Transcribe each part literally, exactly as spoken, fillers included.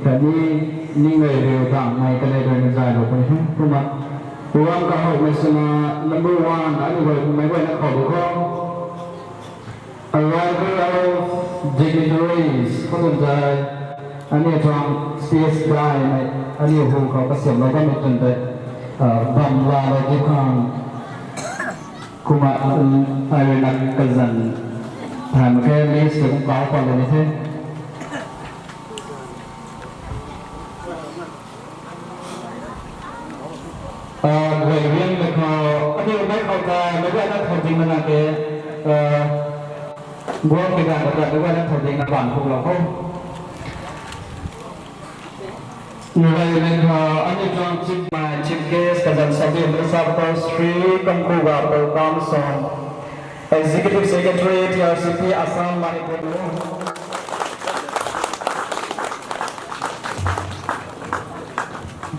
Kani ning rei riu dang mei kanei rui na zay lou puni hei. Kumna, program kahowmei swna number one, aniu guay mei guayna khou di khou. Arrival of dignitaries, khou tun zay, aniu tuang stage daimei, aniu hu khou kasiamlou bammei tun tei, ah, bam laalou di khang. Kumna, um, ai rui na kazan, ah, mak khe list tei kum kau pat lou ni the. Ah, guay riang mei khou, aniu mei khou tei, mei guayna khou ding mana ke, ah, guang mei ganv khou tei, mei guayna khou ding na bam khou lou khou. Ngai leng kha, aniu tuang chief, my chief guest, kazan sabi, Minister Shri Kamkuga Proukam Song, Executive Secretary, T R C P, Assam, Manipur.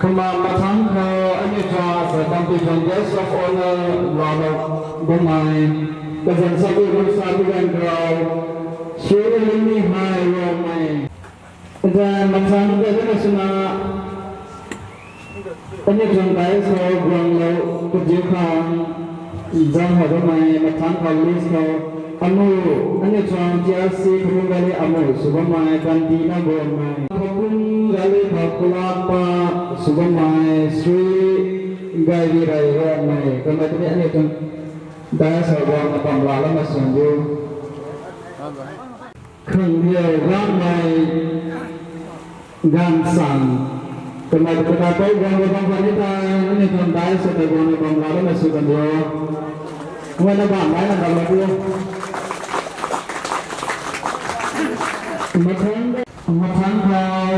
Kumna mathangc kha, aniu tuang, uh, Bampi tuang Guest of Honour, Lama Bumai, kazan sabi, Minister Biren Rao, Shri Lini Hai Rongmei. Kazan mathangc kha, kazan swna, aniu tuang dais khou guanglou kadiu khang, zang hou bammei mathangc khou list khou, amu, aniu tuang T R C Khaphung Valley amu sw bammei, Kandina Gonmei. Khaphung Valley khou kulakpa sw bammei, Shri Gairi Rai Rongmei. Kamei tei aniu tuang dais khou guangna bam laalou na swn diu. Khang diu Rangmei Gansang. Kamei ta kakai pou guang guang guang ni tei, aniu tuang dais khou tei guangna bam laalou na sw kan diu. Guangna bam lai na bam laalou diu. Mathangc, mathangc khou,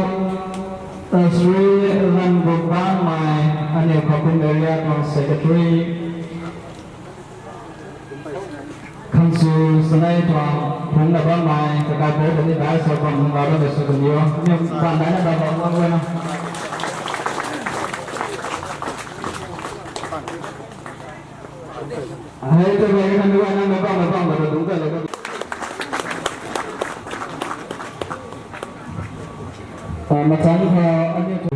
uh, Shri Ranbuk Rangmei, aniu Khaphung area tuang secretary. Khang sw sanei tuang phungna bammei, kakai pou ta ni dais khou bam laalou na sw kan diu. Aniu bam lai na bam laalou na. Hei ta mei na mi guayna mei bam na bam na dung ta lou. Ah, mathangc kha, aniu tu.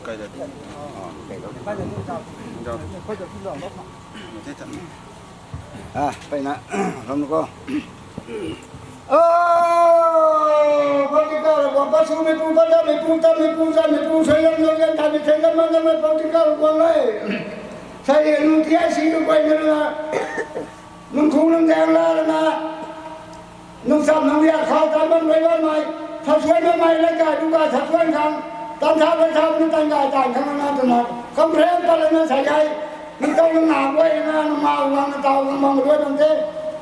Kai da. Ah, kai da. Ah, peyna, ram ko. O, political, wa pa su mei pu, pa da mei pu, ta mei pu, za mei pu, sa yam, yam, yam, ta mei, sa yam, yam, yam, political, wa lai. Sa ye nu tia si ko kai na. Nung khung nung dang la na. Nung sam nung ya khou tan bam rui bam mai, sa suan bam mai, la kai, lu kai, sa suan khang, tan sa, tan sa, nung tan kai, tan khang na twna, kam rem pa la na sa yai, nung tau nung na guay na, nung ma wang na tau, nung bam rui bam te.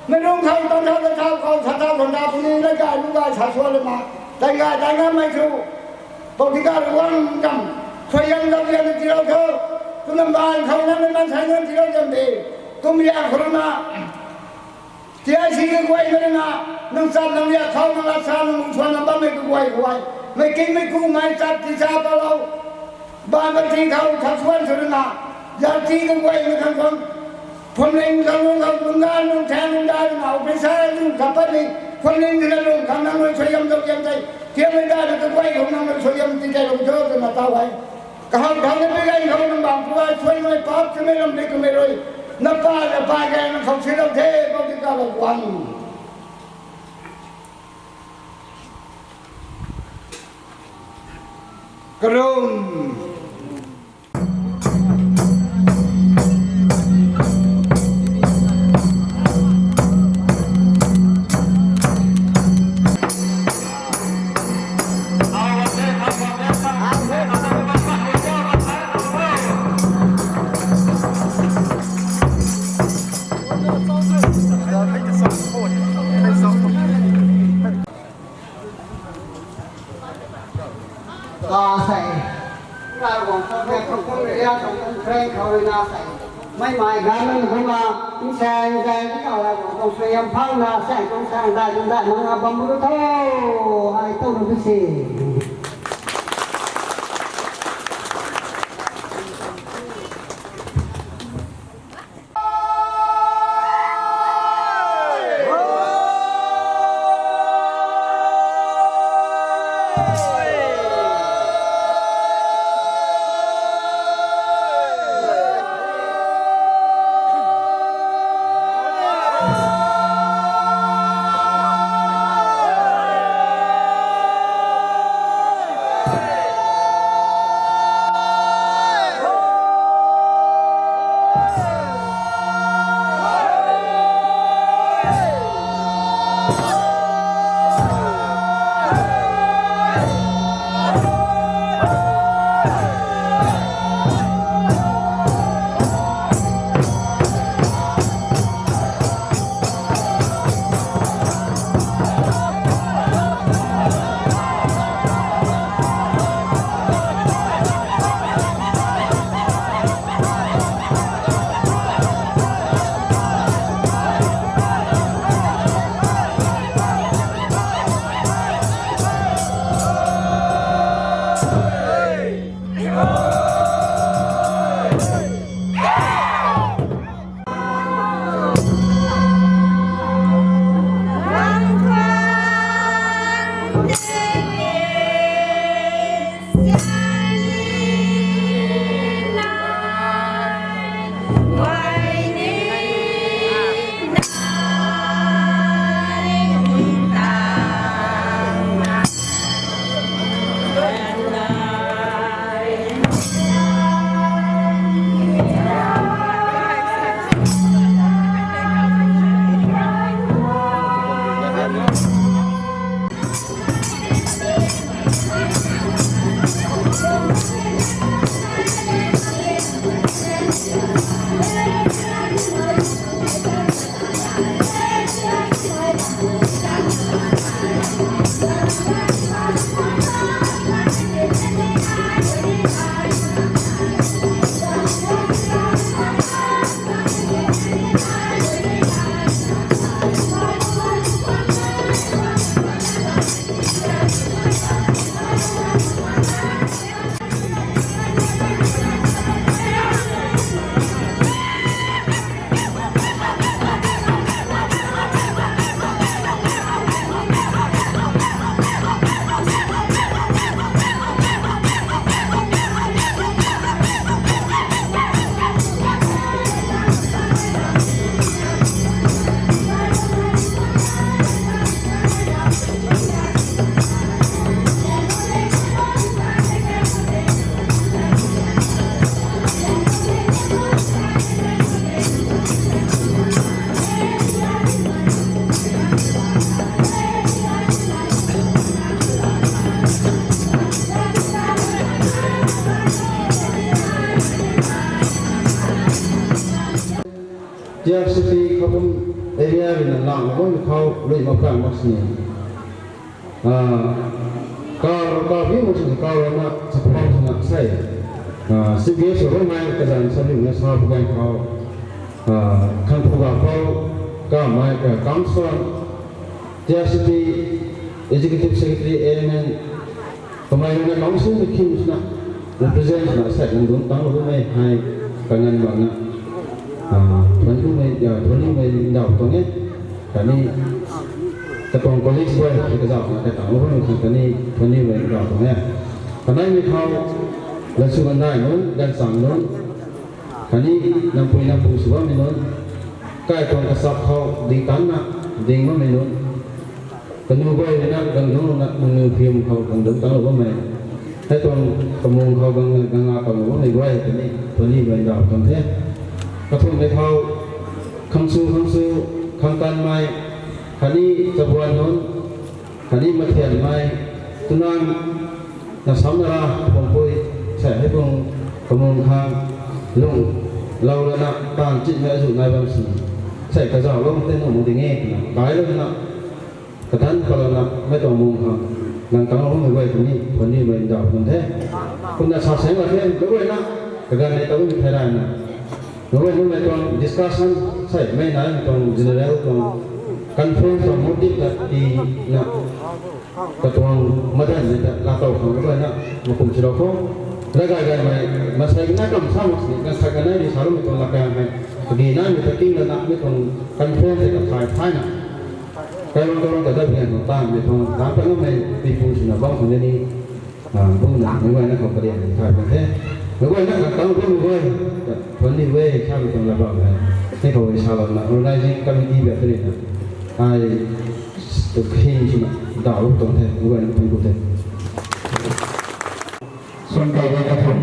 Mei rung khou, tan sa, tan sa, khou, sa sa, tan sa, puni, la kai, lu kai, sa suan la ma, tan kai, tan na mai su. Political wang kam, suai yam dam yam tirou tho. Kum nam ban khou nam man sai nam tirou yam de. Kum ya khou na. Tia si ke guay mei na. Nang chat nang ya khou nang la sa nang suan nang bam mei ke guay guay. Mei king mei ku mei chat ti sa pa lou. Ban ba ti khou khat suan sw na. Ya ti ke guay mei khang khang. Phwamling khang lung khang lung ga lung thang lung da lung hau pei sa lung khat pat ni. Phwamling ti na lung khang nang rui suai yam dok yam tei. Tiam mei da na kaguay khou nang rui suai yam ti tei lung cho twna tau hei. Kahak khang na pei gan khou nang bang pu ai suai nai pap twmei lam ni twmei rui. Na pa na pa gan na khou si lou the bam ti ka lou guang. Karum. Ka sei, Ravguangc khou ria tuang kum ria tuang kum phrang khou rui na sei. Mei mai gan nunc kum a, nsaeng zaeng khou Ravguangc tuang suaihiam phang na sei, tuang saeng dai tuang dai mang na bam bu tho, ai tu na bu si. T R C P Khapum area rui na lang bam khou lui mak kang mak sini. Ah, kau, kau bi mak sini kau na sa pam sini sei. Ah, C B S rui mai kazan sa liu na sa pam khou. Ah, khang phu ga khou, ka mai ka kam suan. T R C P Executive Secretary A M N, kamei na council ni khim sina, represent sina, sai nang dun tang lu mei hai, kangan bang na, ah, thon lu mei, ya, thon lu mei ndau tuang e, kani, katuang colleagues boy, kazauh na, katang lu mei, kani, thon lu mei ndau tuang e. Kanai mi khou, gansu gandai nunc, gansang nunc, khatni nampui nampu sw bammei nunc, kai tuang kachap khou ding tanna ding bammei nunc, kanu guay rui na gang dungc na nangniw phim khou gang dungc tang lou bammei, hei tuang kamung khou gang, gang a tang lou bammei guay khatni puni guay ndauh tuang the. Kathumhmei khou khangsu khangsu khang kanmei, khatni chabuan nunc, khatni mathianmei, tunan na sam na ra, phuampui, sei hei pung, kamung khang, lung, lou lana, taanv chitmei azuh nai bam sini. Sei kazauh lou tei nuh mak ding e twna, kai lou na, katan palou na, mei tuang mung khang, nang tang lou mei guay tuni, puni mei ndauh tuang the. Kumna sa seng la the, mei guay na, kaganv nei ta mei thei rai na. Mei guay na mei tuang discussion, sei, mei na mei tuang general tuang conference tuang motive ta tina, katuang madan ni ta la tow khang mei guay na, makum si lou khou. Rai gay gay mei, masei na kam sa mak sini, na sa kanei ni sa lou mei tuang lakang hei. Kagi na mei ta king lana, mei tuang conference ta thay thay na. Kai rong kai rong ta dat bian tuang tan mei tuang, tan pat na mei, mei pu sina bam khang ni, ah, bung na, mei guay na khou padian ni thay tuang the. Mei guay na kang tang bam mei guay, ta, tuan ni guay, sa mei tuang la bam mei. Ni khou sa lou na, organizing committee bia tari na. Ai, tu khin sina, ndauh lou tuang the, mei guay na tuang ku the. Swn kai de kathum.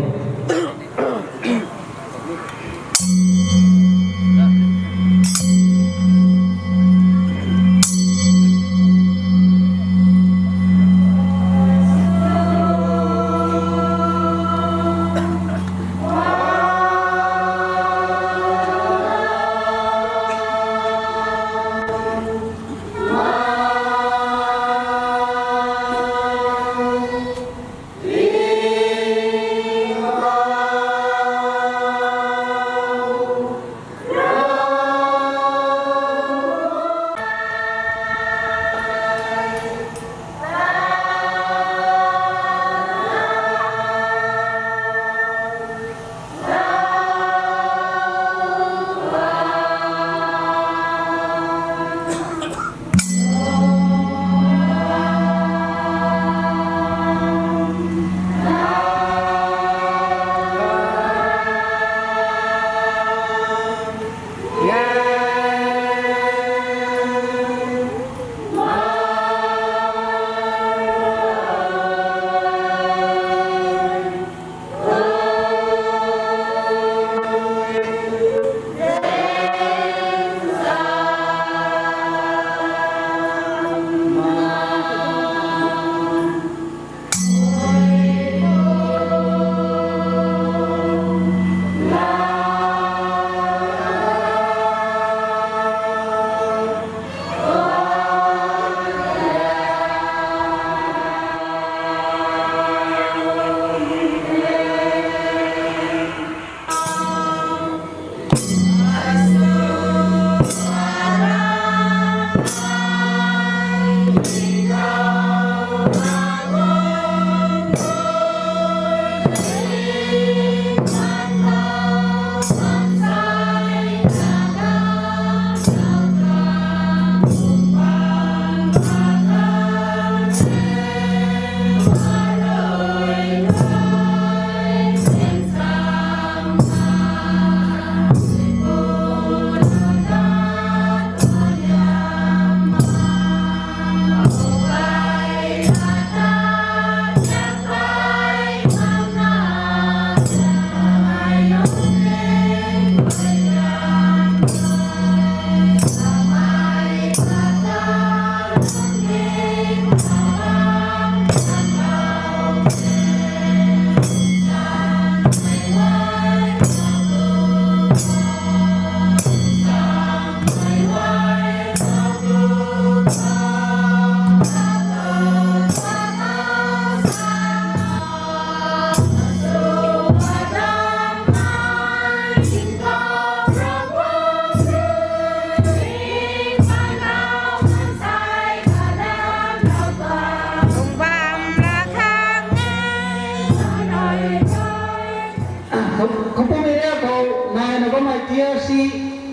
R C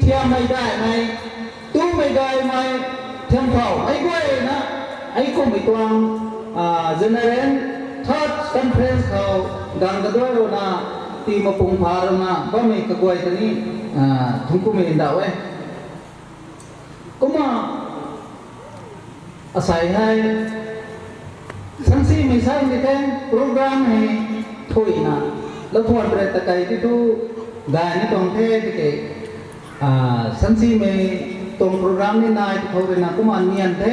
thiammei daihmei, tumei gaymei, thiam khou mei guayna, ai kummei tuang, ah, General Third Conference khou gang kaduai runa, tii mapung pha runa bammei kaguay ta ni, ah, thungc kumei ndauh e. Kumna asei hei, sansimei sang di the, program hei thuina, lathuan pret ta kei ti tu, gay ni tuang the tiki, ah, sansimei tuang program ni nai ti khou ruina kumna nian the,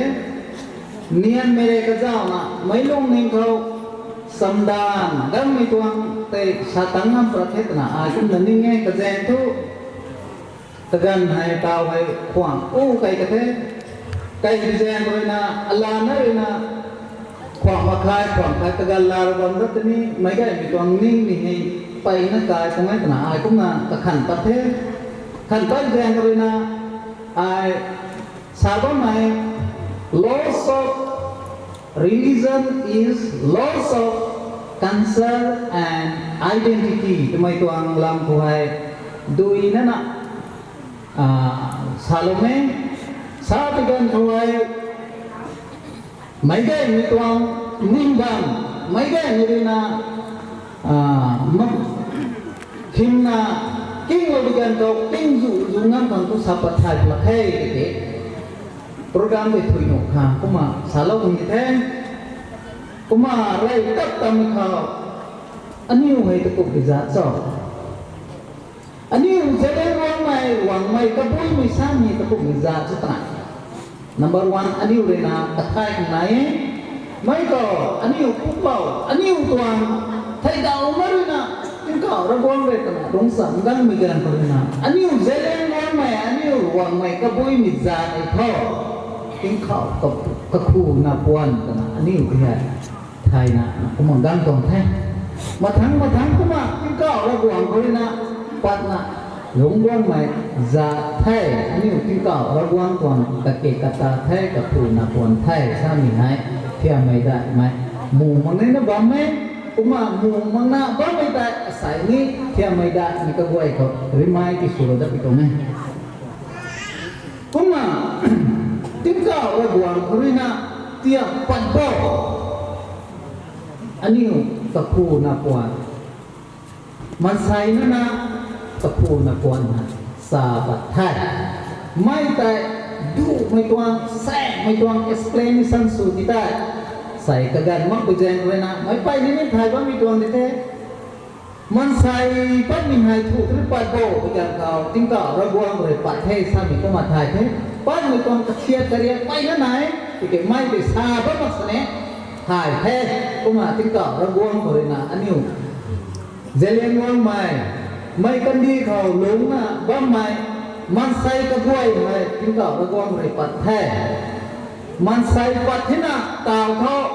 nianmei rui kazauhna, meic lungning khou, samdan, ganmei tuang tei sa tang ngam pra the twna, ai kumna ning e kazaeng thu, kaganv hei taw hei khwang u kei ka the, kei bi zaeng ruina, alana ruina, khwang makhai, khwang khai kaganv lar bam dat tini, meic gaymei tuang ningmei hei, peyna kai tuang e twna, ai kumna kakhan pat the, khan pat zaeng ruina, ai sa bammei, loss of religion is loss of culture and identity twmei tuang lam khou hei, dui nana, ah, salou e, sa pi ganv khou hei, meic gaymei tuang, ning bam, meic gaymei ruina, ah, ma, hymna, kinglou bi ganv khou, king zu, zu ngam khang tu sa pat thay lak khe, tiki. Program tei thuy nuh khang, kumna salou kum di the. Kumna rey tap tam khou, aniu hei takumhmei zat cho? Aniu Zeliangrongmei, Ruangmei, Kabuimei, Samei takumhmei zat cho twna? Number one, aniu ruina kathay khang nai e. Mei khou, aniu pupouc, aniu tuang, theidauh ma ruina, tingkauh Ravguangc rui twna lungccham ganmei ganv khou ruina, aniu Zeliangrongmei, aniu Ruangmei, Kabuimei zat e tho, tingkauh ka, kakhuna puan twna aniu ti hei thayna kumna gang tuang the. Mathangc mathangc kumna tingkauh Ravguangc khou ruina patna lungc guangmei zat the, aniu tingkauh Ravguangc tuang kake kata the, kakhuna puan the, samei hei, thiammei daihmei, mu mak nina bam e, kumna mu makna bammei tei asei ni, thiammei daihmei kaguay khou, rimai ti swlou dat pi tuang e. Kumna, tingkauh Ravguangc khou ruina, tiam pat bo. Aniu, kakhuna puan. Maansei nana, kakhuna puan hei, sa pat the. Mei tei, duhmei tuang, saengmei tuang explanation sw ti tei. Sei kaganv makpui zaeng ruina, meic pey ni ni thay bammei tuang di the. Maansei patmei hei thu tei pat bo, bi ganv khou, tingkauh Ravguangc rui pat the, samei kumna thay the. Patmei tuang kathiat kariak peyna nai, tiki mei tei sa bam mak sini, thay the, kumna tingkauh Ravguangc khou ruina aniu Zeliangrongmei, mei kandih khou lungcna bammei, maansei kaguay hei tingkauh Ravguangc rui pat the. Maansei pat thina taw khou,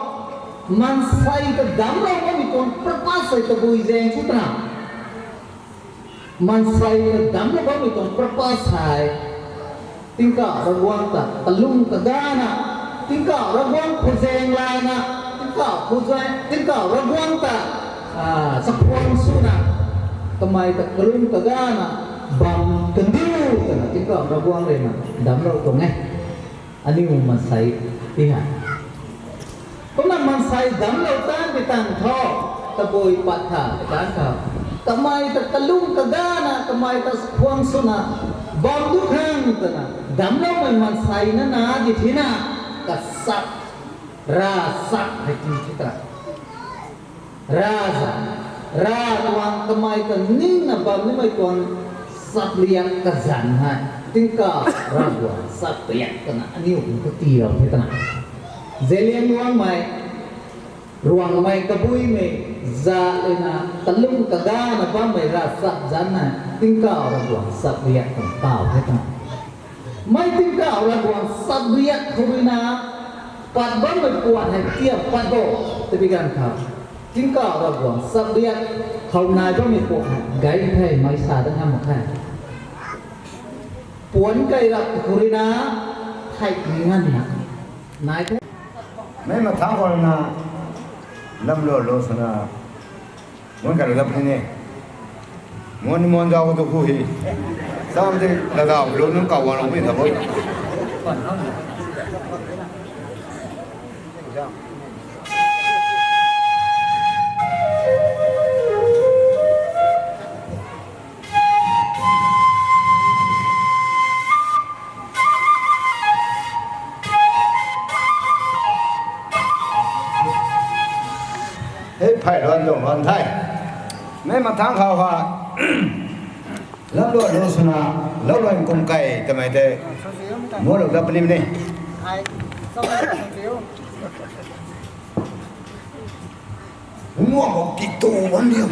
maansei ta damclou bammei tuang purpose hei tabui zaeng thu twna? Maansei ta damclou bammei tuang purpose hei, tingkauh Ravguangc ta kalum kagana, tingkauh Ravguangc khou zaeng layna, tingkauh khou zaeng, tingkauh Ravguangc ta, ah, chakhwang swna, kamei ta kalum kagana, bam kandiu twna tingkauh Ravguangc ruina damclou tuang e. Aniu maansei ti hei, kumna maansei damclou tan bi tang thu, tabui pat tha, bi tang thu, kamei ta kalum kagana, kamei ta chakhwang swna, bam du khang twna, damcloumei maansei nana di thina, kachap, ravchap hei ti thi ta. Ravzan, Ravguangc kamei ta ningna bam nimei tuang chapriak kazanc hei, tingkauh Ravguangc chapriak twna aniu khou tiilou the twna. Zeliangrongmei, Ruangmei, Kabuimei, zat ruina kalum kagana bammei ravchap zanc hei, tingkauh Ravguangc chapriak twna taw the twna. Mei tingkauh Ravguangc chapriak khou ruina, pat bammei puan hei tiam pat bo, tiki ganv khou, tingkauh Ravguangc chapriak khou nai bammei puan hei, gay the mei sa dat ngam mak khe. Puan kai rap khou ruina, thei ni nganvna, nai the. Mei mathangc khou ruina, lam lou lou swna, mun kai rap ni ne. Mun ni mun zauc tu khu hei. Tam te ladau lo nunc kaw guang lou mi tha bo. Hei phay luan tuang luan the. Mei mathangc khou ha. Lam luan lu swna, lau luan kum kai twmei tei. Mualou dat puni ni. Nguak bam ki tu bam diu.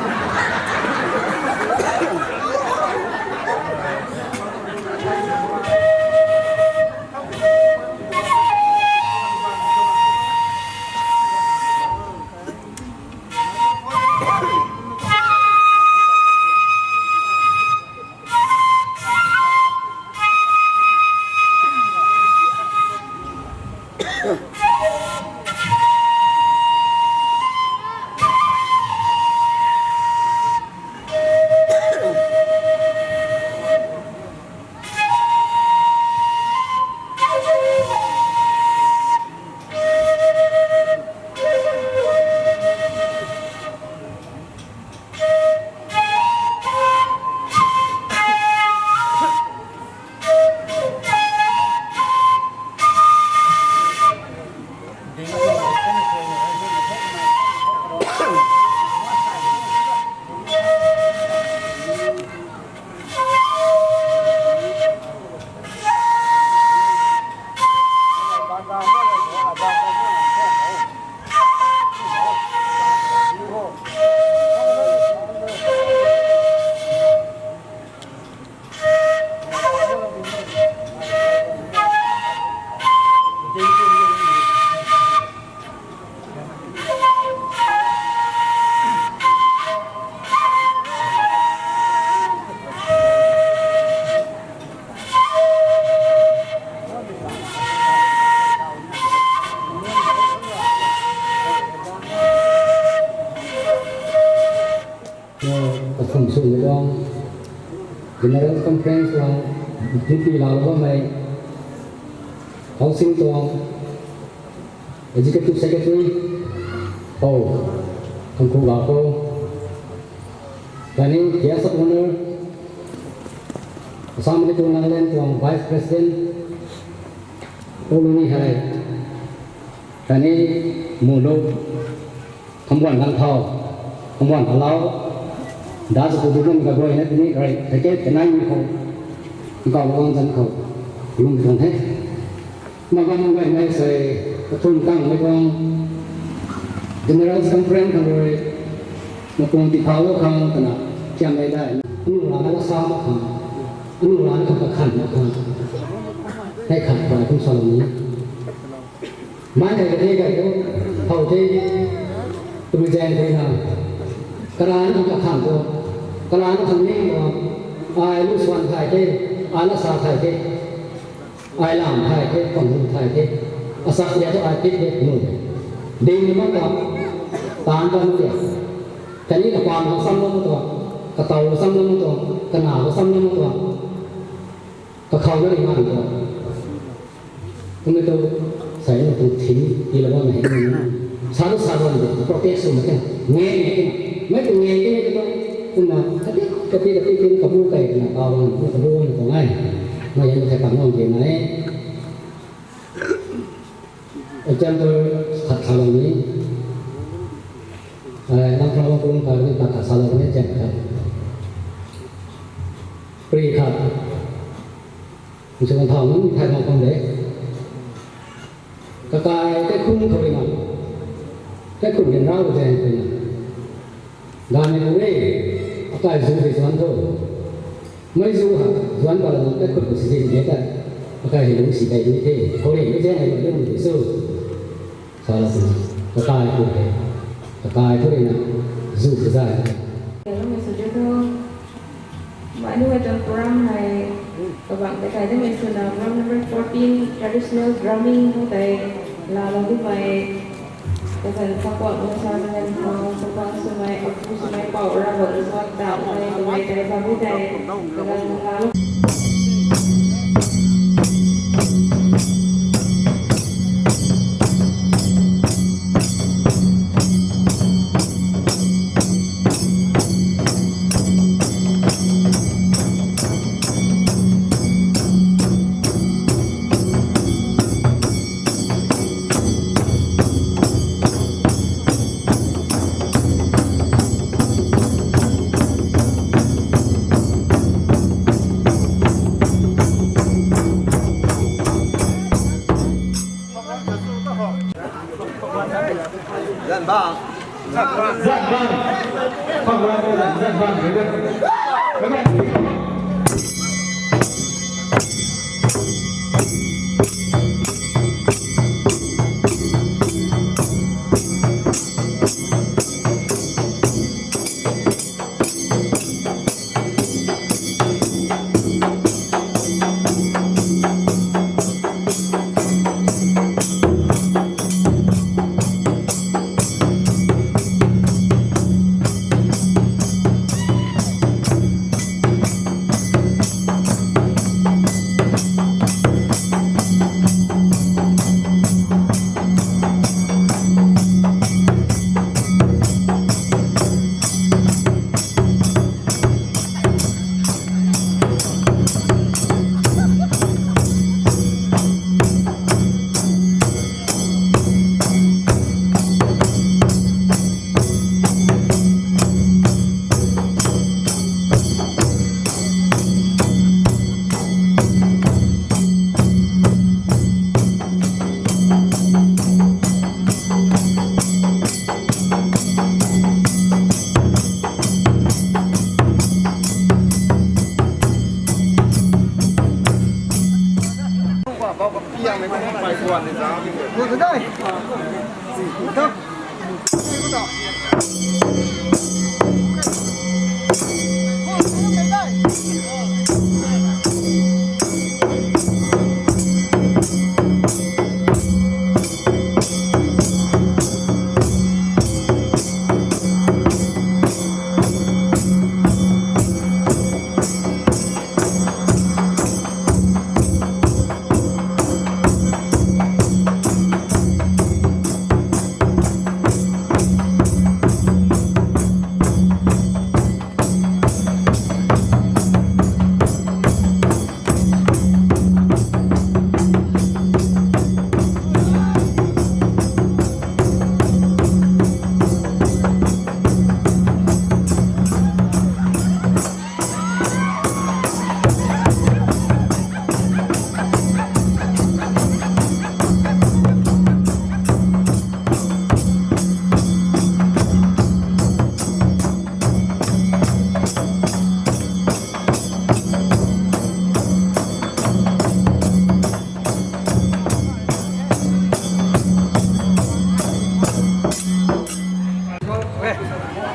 Kathum swmei tuang General Conference tuang duty laalou bammei Council tuang Executive Secretary, Pou Thangkhu Gakho, khatni Guest of Honour, Assam Manipur Nagaland tuang Vice President, Pou Luni Hai, khatni Mulu, Khambuan Langthau, Khambuan Alau, Dazu Kudu Lun Gagoi na tini rei, rei ke kanai mi khou, nkau lou zan khou, lung tuang the. Mabam mei mei sei, kathum tang mei tuang, General Conference khang rui, mapung ti thau khang kana, kiam mei dai, anu rana la sa ma khang, anu rana khang kakhan ma khang, hei khat bai kum salou ni. Mei hei kati kai tu, how the, tabui zaeng kari na, karana khang kakhan tu, karana khang ning tu, ai lu swan thai the, ai la sa thai the, ai lam thai the, khwan lu thai the, asak lia tu ai tip de nu. Ding na mak ta, taanc bam tia. Khatni kapaan khou sam lam tua, kataw khou sam lam tua, kana khou sam lam tua, kakhou na ri ngan tua. Kumna tu, sai na tu thim, ti la bam na hei ni. Sa tu sa bam de, protest sw mak ke, nge nge ke, mei tu nge ke nge ke tu, kumna, kati, kati, kati, kati, kabu kai, na kaw bam, kabu bam, kaw ngai. Mei yan thei pang bam ke nai. Example khat salou ni. Eh, nang phrang kum kar ni khat salou ni example khat. Pri khat. Nchung thau nunc thai bam khang de. Kakai kaikhun khou rui na. Kaikhun ryanrau zaeng khou rui na. Ganv ni pu e, akai zu hei zuan tho. Mei zu ha, zuan patlou nang kaikhun khou sizin de ta. Akai hei lungc si kai ni the. Khou rui mei zaeng hei lungc de su. Sa la tu, kakai pu hei. Kakai pu rui na, zu hei zai. Hello, Mister Jethro. Manu hei tuang program hei, kabang tei kai de mei swna, program number fourteen, traditional drumming, hou tei, laalou di mei. Kazan Sakuan Mungsa, Kazan Pau, Sakuan Sumei, Apu Sumei Pau, Rabo Iswat, Dau Mei, Mei Tei, Babi Tei, Kazan Mungsa. Zan bang. Zan bang. Zan bang.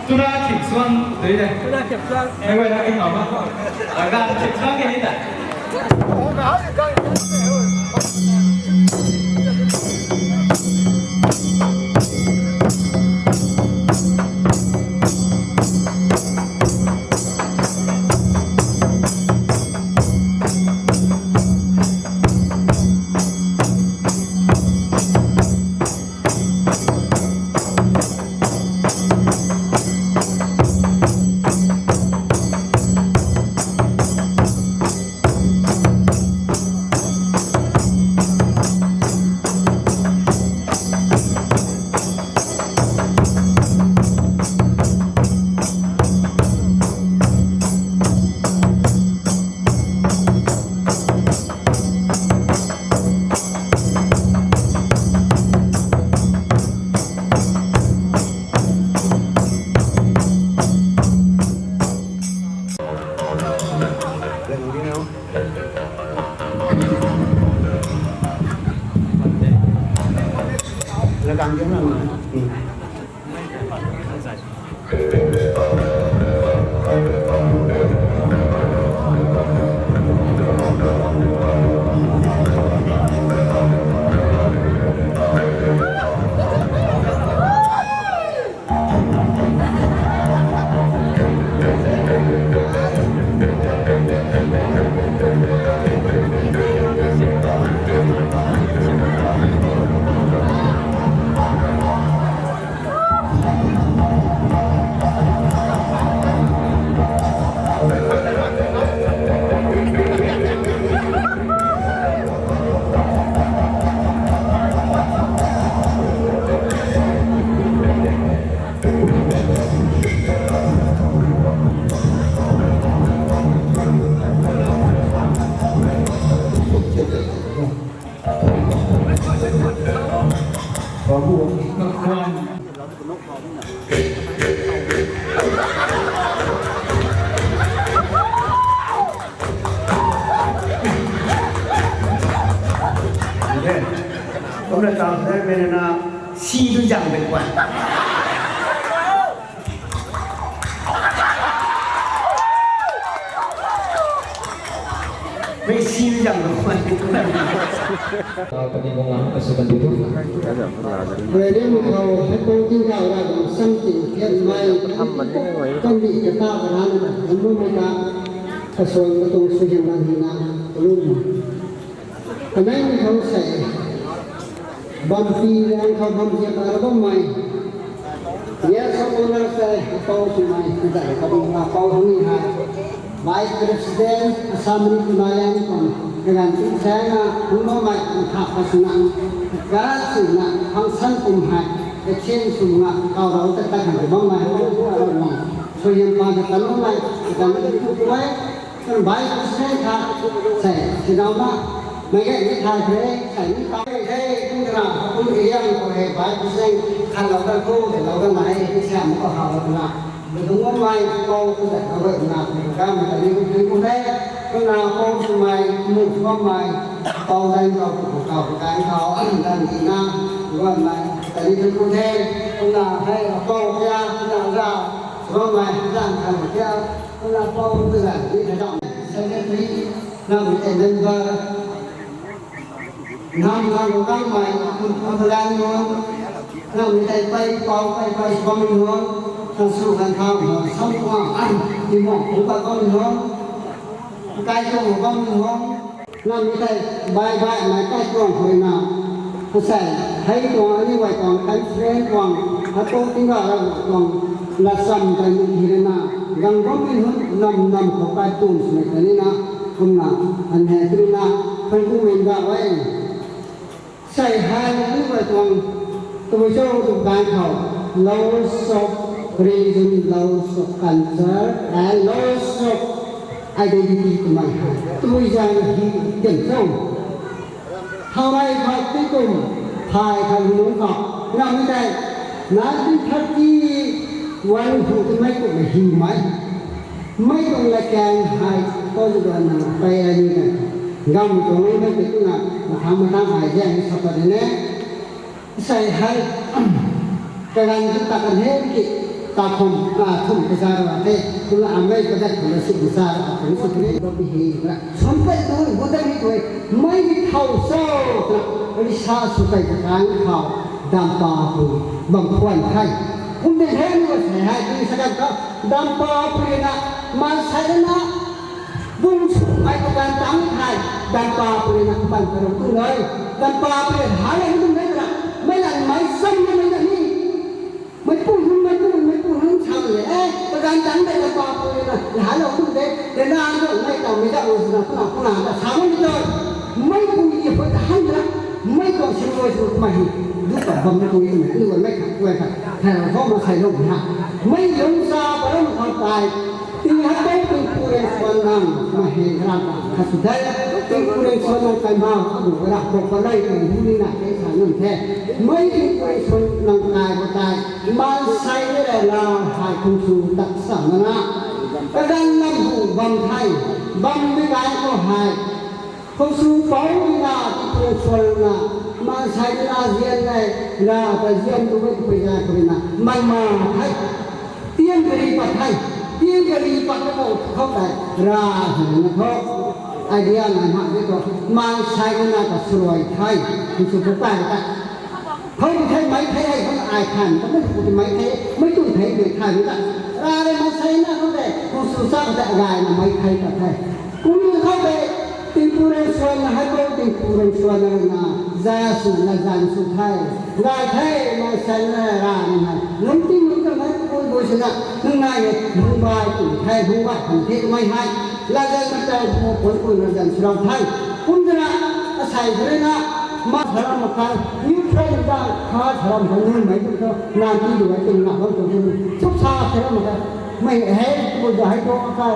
Tuna khip suang tui de. Tuna khip suang. Ai wei na khip suang. Aga khip suang ke ni ta. Kumna tau the mena na si tu jang de kuan. Mei si tu jang de kuan. Tau kani bung ang kasu kan di tu. Rui ni mu khou hei pu king gau ra dang sam ting thian mai. Kan di kata ka ra na kan mu mei ta. Kasuan katung suhian ban hina kalum. Kanei mi khou sei, bampi liang khou bam ziak a ra bammei. Yes, of Honour sei, apou swmei, kazai kabung apou huni hei. Vice President, Assam ni kunai liang khou, kagan tu saeng na, hung bammei, kha pa swna, kara swna, function kum hei, action swna, kau rau ta ta kan bammei, hung bammei, suhian pan ta kan bammei, kagan tu kumei, Kan bai kusei kha, sei, sinau na, mei ge ni thai the, sei ni tau the, kum kana, kum area ni ko he, bai kusei khan lou kan ko, de lou kan na he, kum sei mo ko ha lou na. Be dong mo mai, ko ku de lou na, ka ma ta ni ku ku the, ku na ko su mai, mu su mai, ko dai ko ku ka ku dai ko, an dan ni na, wan mai, ta ni ku the, ku na he, ko kya, ku na ra, su mai, dan kan kya, Kuna pou tu zan ni thadam secretary, nam tei member, nam nam kangmei, kun kun lan nun, nam tei pai pou pai pai bam nun, nam su kan thau sam kuang an, ti mo ku ka bam nun, kai kuang bam nun. Nam ni tei bai bai mei kai tuang khou na. Asei, hei tuang ani guay tuang conference tuang, hei tuang tingga ra tuang, lasam kai ni hi na. Gang bam ni hun nam nam khou kai tuang swmei kai ni na. Kumna, an hei tu na, khang tu mei ga wei. Sei hei ani guay tuang, tabui cho tu kai khou, loss of religion, loss of culture, and loss of identity twmei hei. Tabui zang hi tian cho. Thau rei khat ti kum, thai khat lung kha, ram mi tei, nineteen thirty one hu twmei kum hi mai. Mei tuang latkaeng hei, kou zauc na, pei ai ni kan. Gam tuang mei tei kumna, mathang mathang ai zaeng sa pat de ne. Sei hei, kagan tu ta kan he ki, ta khum, a, thum kaza ra the, kumna amei kadat kumna si kaza ra, kumna si kumna, kumna hi, kumna. Swan pei tu, bu ta ni tu, mei ni thau so, kumna, kumna sa su pei kakan khou, dampa pu, bam khwan khai. Kum de he ni wa sei hei, kumna sa kan khou, dampa pu na, maansei na, Bung sw ai kagan tang thei, dampa pui na kaban karou tu nai. Dampa pui hai hei tu mei ra, mei lan mei sam na mei na ni. Mei pu hun, mei pu hun, mei pu hun chang le. Eh, kagan tang de dampa pui na, hai lou tu de. De na ang mei tau mei da o na, kuna, kuna, da sa mei tu. Mei pu ye pu han ra, mei tuang sin rui sw mei hi. Du ka bam tu ye mei, lu mei kha, mei kha. Hai ho ma sai lou ha. Mei lung sa pa ram kha tai. Ti hei tei tingpuk rui suan nang, mei hei ram kha sw the, tingpuk rui suan nang kai ma, abu rak bok pa lei tei hu ni na tei sa nang the. Mei tingpuk rui suan nang kai bo tei, maansei ni rui la, hei khung sw tak sa na na. Kagan lam hu bam the, bam ni kai khou hei. Khou sw pou na, tingpuk rui suan na, maansei na zian nei, na ta zian tu mei tu pui na, pui na, man ma the. Tiang kari pat the, tiang kari pat na khou, khou tei, ra hei na khou. Idea na ma de khou, maansei na ta suai the, khou sw pou tei ta. Khou tu the, mei the, hei khou ai khan, ta mei tu the, mei the, mei tu the, mei the, mei ta. Ra rui maansei na khou tei, khou sw sa khou tei, gay na mei the ta the. Kum khou tei, tingpuk rui suan na, hei kou tingpuk rui suan na, za sw na zan sw the. Gay the, maansei na ra na, nung ting nung tang hei, kou bui sw na, nung nai ni, nung bai tu the, nung bai khang the, mei hei. Latzan na tang pu pun pun latzan sw rau the. Kum tana, asei tana, ma tharam ma kha, new friend da, kha tharam kha, nun mei tu tu, na ti du ai tu na bam tu tu, chuk sa tharam ma kha, mei hei, tu da hei tu kai,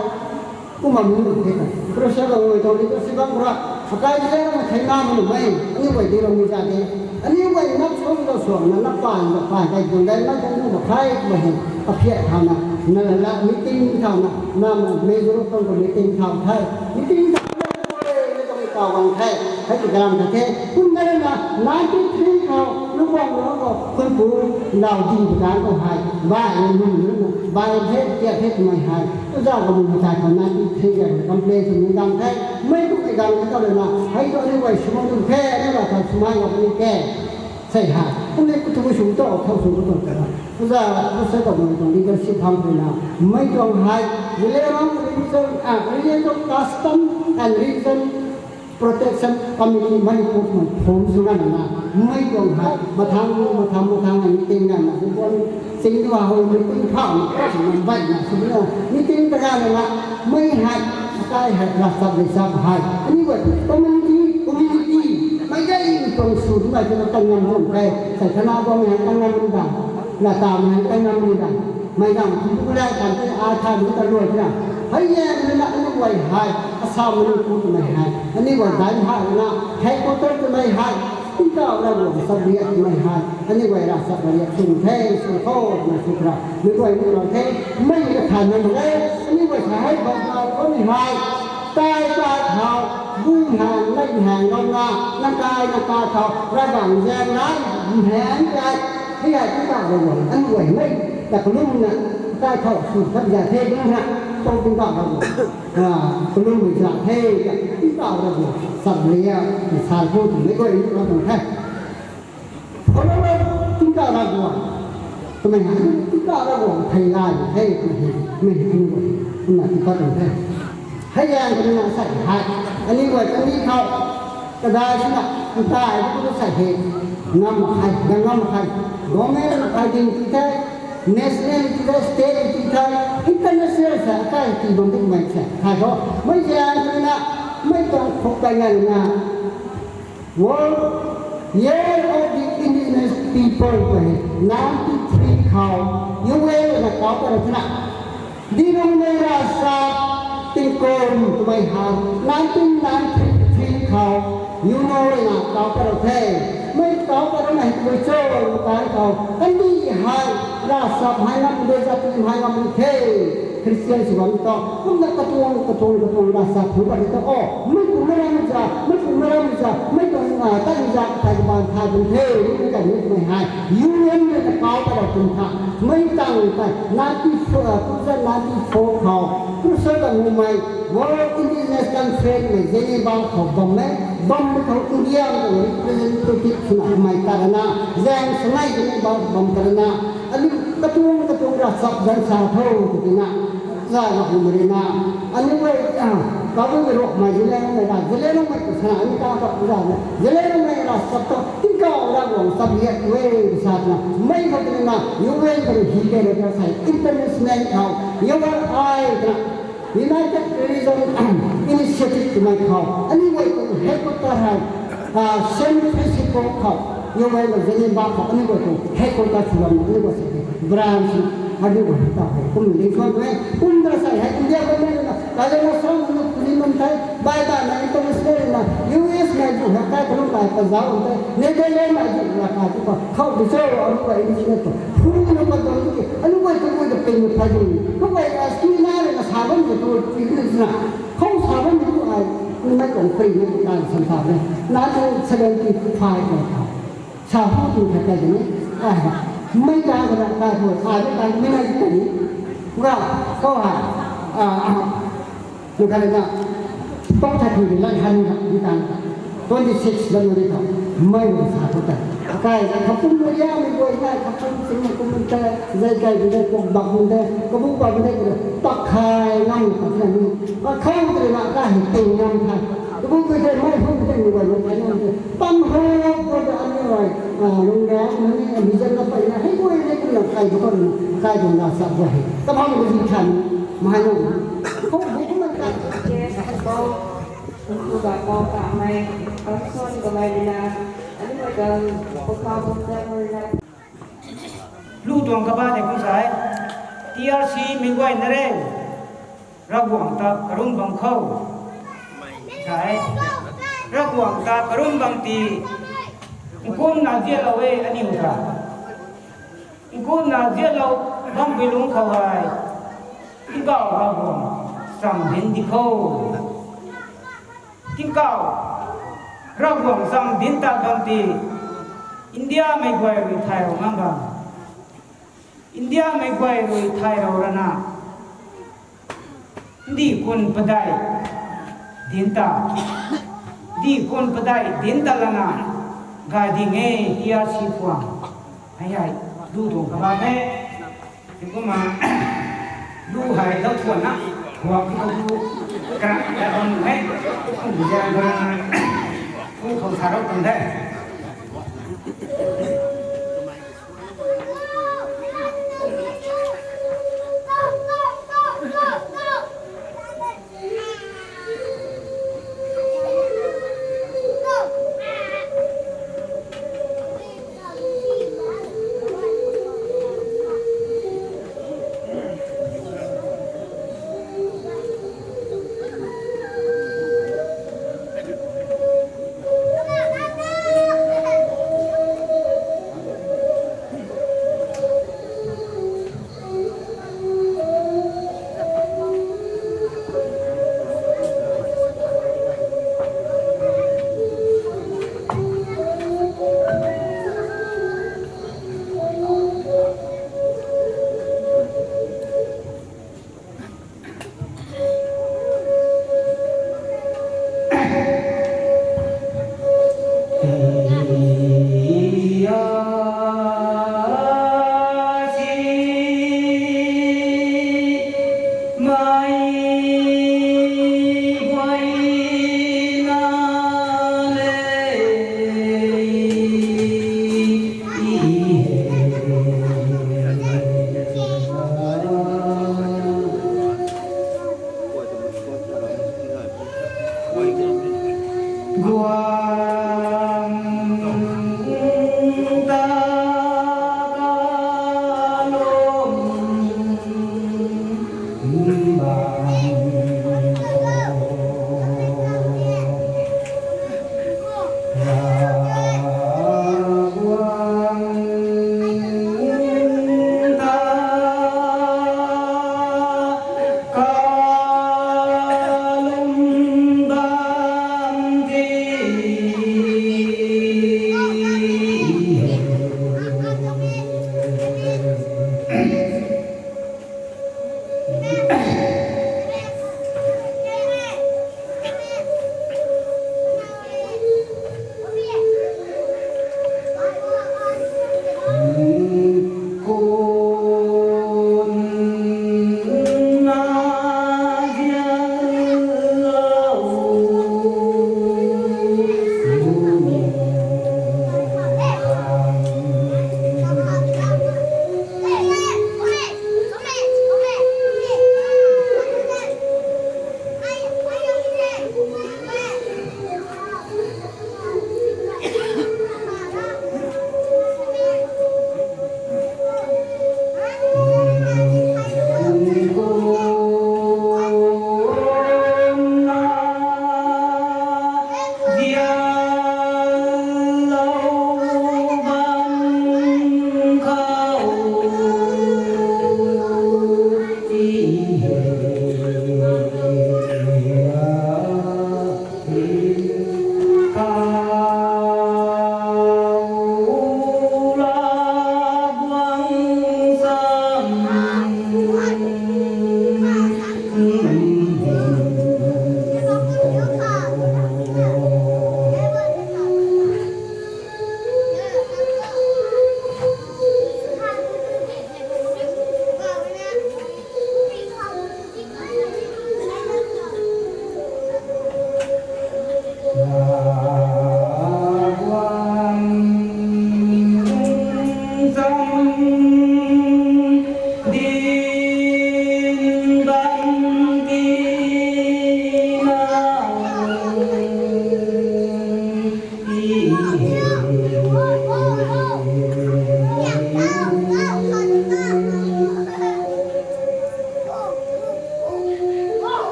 kum ma mun tu the kai. Kro sa ga ngoi tu ni tu si bam kura, akai di na ma thei na mun mei, ni wai di rong mi za de. Aniu guay nap sung ta suang na, nap pan ta pan kai tuang dai, nap sung ta khai ma hei, kaphiat thau na, na la meeting thau na, na ma major kong ka meeting thau thai, meeting thau na, na tong ka wang thai, hai ti garam ta the, kun na na, ninety three thau, lu wang na ko, kun pu, lau di bu dan ko hai, ba, lu lu, ba, the, tia, the, mai hai, uza ka bu ta ka ninety three ka complain sung ni dang thai, Mei tu kai gang ni ta le na, hei tu aniu guay sumang tu the, aniu guay ta sumang ga ni ke. Sei ha, kum ni ku tu sum to, thau sum tu ta. Uza, uza ta mei tu leadership ham tu na. Mei tu hai, religion, ah, religion custom and religion protection committee mei tu form sung na na. Mei tu hai, mathang, mathang, mathang ni ting na na. Sing tu ha, hou ni ting phau na, sing na bai na, sing na, ni ting ta ga na na, mei hai, akai hai, ravchap ravchap hai. Aniu guay, community, community, mei gay ni tuang su, mei tu na kan ngam tuang kai, sai thana bam hai kan ngam ni da, na ta mei hai kan ngam ni da, mei dang tu ku lai kan te, a tha ni ta luai na. Hai ye, ni na aniu guay hai, Assam ni ku tu mei hai, aniu guay dai hai na, headquarter tu mei hai, Tingkauh Ravguangc sap riak mei hai, aniu guay ravchap ravriak sung the, sung tho, na sw kra, mei guay ni ro the, mei ni ka than na le, aniu guay sa hai bam na, ko ni hai, tai tai thau, bu hang, mei hang, ram na, na kai, na kai thau, Ravguangc zaeng na, hang kai, hei hai Tingkauh Ravguangc, aniu guay mei, ta kalum na, tai thau, sw thap za the, bu na, tong Tingkauh Ravguangc. Ah, kalum mei za the, ka, Tingkauh Ravguangc, sap riak, sa pu tu mei guay ni ro tuang the. Phalo lo, Tingkauh Ravguangc. Twmei hei, Tingkauh Ravguangc thei lai, thei, twmei hei, mei hei, aniu guay, kumna ti pat tuang the. Hei yang, kumna sai, hai, aniu guay, kani khou, kadai sina, ntai, kumna sai hei, ngam mak khe, ngam mak khe, government mak khe ding ti the, nationality the, state ti the, international sa, kai ti bam dik mei sa, hai ho, mei yang, kumna, mei tuang khuk kai ngan na, World Year of the Indigenous People twmei hei ninety three khou U N na kau pat rau the na. Di nung mei ravchap tingkum twmei hei nineteen ninety three khou U N na kau pat rau the. Mei kau pat rau na hei tabui cho, tai khou kandih hei ravchap hei ngam de, jati hei ngam de the. Christian sw bam tu, kumna katuang, katuang, katuang ravchap thu bam tu, o, mei kum mei ram za, mei kum mei ram za, mei tuang, ah, tat za, tai kaban thai bam the, mei kai mei mei hei, U N mei ta kau pat rau kum tha, mei tang tai, ninety four, ah, two thousand ninety four khou, Brussels ta mumei, World Indigenous Conference mei Geneva khou bam mei, bam mei khou India mei representative swna mei tarana, zaeng swmei Geneva bam tarana, Aniu katuang katuang ravchap zan sa tho, tw tina, za na hu mari na. Aniu guay, ah, kabu mei rok mei zile mei ra, zile mei tu sana, aniu ta ta za na, zile mei ravchap ta, Tingkauh Ravguangc chap riak e, sa na, mei khat na, U N khat hi ke na sa, international khou, U N I na, United Religion Initiative twmei khou, aniu guay tuang headquarter hei, ah, San Francisco khou, U N na Geneva khou, aniu guay tuang headquarter sw lam, aniu guay sa, branch, aniu guay ta hei, kum ling suan tuang e, kum da sa hei, India government na, kailan na sa, aniu puni man thei, bai ta na international na, U S na ju hei, kai kalum kai pa zau thei, Netherlands na ju na kai tu pa, khou tu cho, aniu guay India na tu, puni na pa dong tu, aniu guay tu guay ta ping na pa dong, aniu guay, ah, ski na le na sa bam tu, tu, tu, tu, na. Khou sa bam tu ai, mei tuang pui mei tuang kai san sa bam. Nineteen seventy five na tha. Sa hu tu khat kai ni. Ai ha. Mei kai ko na kai ko, ai mei kai mei nai kai ni. Ga, khou ha. Ah, ah. Lu kai na. Tok tha tu ni lai han ni ha, ni tang. Twenty six January khou, mei na sa khou ta. Kai, kapum mei ya mei guay kai, kapum sing mei kum mei ta, zai kai mei ta, kum bak mei ta, kabu bak mei ta, tak khai ngam ta sa ni. Ba khou ta na kai hei ting ngam ta. Kabu mei ta, mei hum ta ni guay mei ta ngam ta. Pam ho, guay ta ani guay, ah, lung na, ani, ani zan na pai na, hei guay ni kum na kai bu ta na, kai bu na sa guay hei. Kapam bu zi than, mei na. Khou bu kum na kai. Lu tuang kaba de kum sai. T R C mei guay na re. Ravguangc ta karun bam khou. Sai. Ravguangc ta karun bam ti. Nkunna zianlou e aniu ta. Nkunna zianlou bampui lungc khou hei, Tingkauh Ravguangc cham dinc di kho. Tingkauh Ravguangc cham dinc ta bam ti, Indiamei guay rui thay rou ngam bam. Indiamei guay rui thay rou rana, di kun padeih dinc ta, di kun padeih dinc ta lana, gay ding e tia si puang. Hei hei, lu tuang kabam e. Kumna, lu hei dau thuanna, huak ki khou tu, kara, kara bam nuh e. Kum bu zian gana, kum khou sa rou tuang de.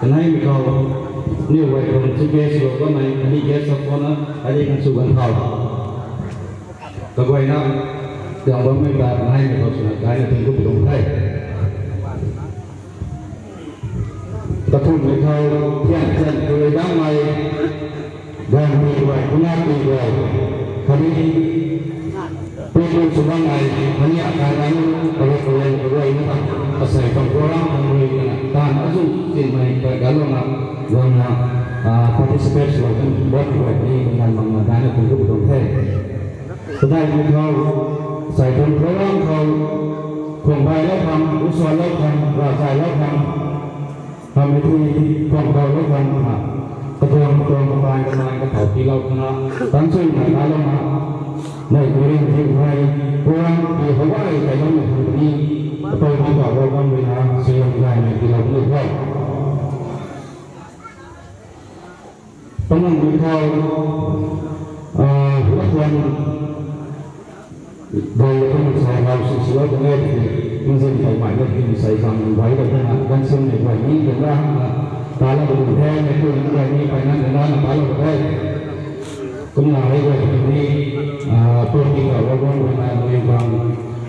Kanei mi khou, niw guay khou chief guest rou kanmei, ani guest of honour, ani kan sw kan thau. Kaguayna, tiang bammei ta kanei mi khou swna kaina tingku pi tuang the. Kathumhmei khou, thian thian kuri dammei, ganv mi guay, puna pi guay, khatni pui pui sw bammei, khatni akai rang, kare kare kaguayna ta, asei tuang program khang rui kana, taanv azu tinmei, kai galouna, guangna, ah, participate swlou kan bot guay ni, ngan makna daina tingku pi tuang the. Kadai mi khou, asei tuang program khou, khwang bailou khang, usuanlou khang, ravzaylou khang, hamei thui khwang bailou khang na, katuang katuang kapai kanai kathau tiilou khang na, tanchuina talouna, nei kuring tiu hei, program ti hawai kailou na khang ni, kapou mi kau rou bam rui na, siyam gaymei tiilou ni kho. Panang mi khou, ah, lakhwan, dai lakhwan sai lau si si lau tang e, engine tau mai na tin sai zang bai lou tang na, ganv sim nei guay ni tang na, na, ta lou tang the, mei tu nang guay ni pai nang tang na, na ta lou tang the. Kumna hei guay ni, ah, tuang ti kau rou bam rui na, nui bang,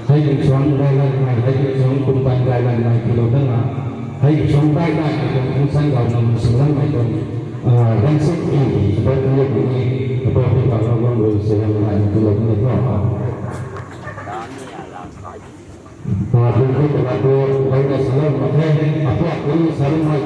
hei tin suang dai lan mai, hei tin suang kum tan dai lan mai tiilou tang na, hei tin suang dai dai, hei tin suang san gau na, sing lan mai tuang, ah, ganv sim ni, support ni, ni, support ni kau rou bam rui sw lan mai tiilou tang na. Ah, thank you, thank you, thank you, salou mak the, apuak ni salou mai,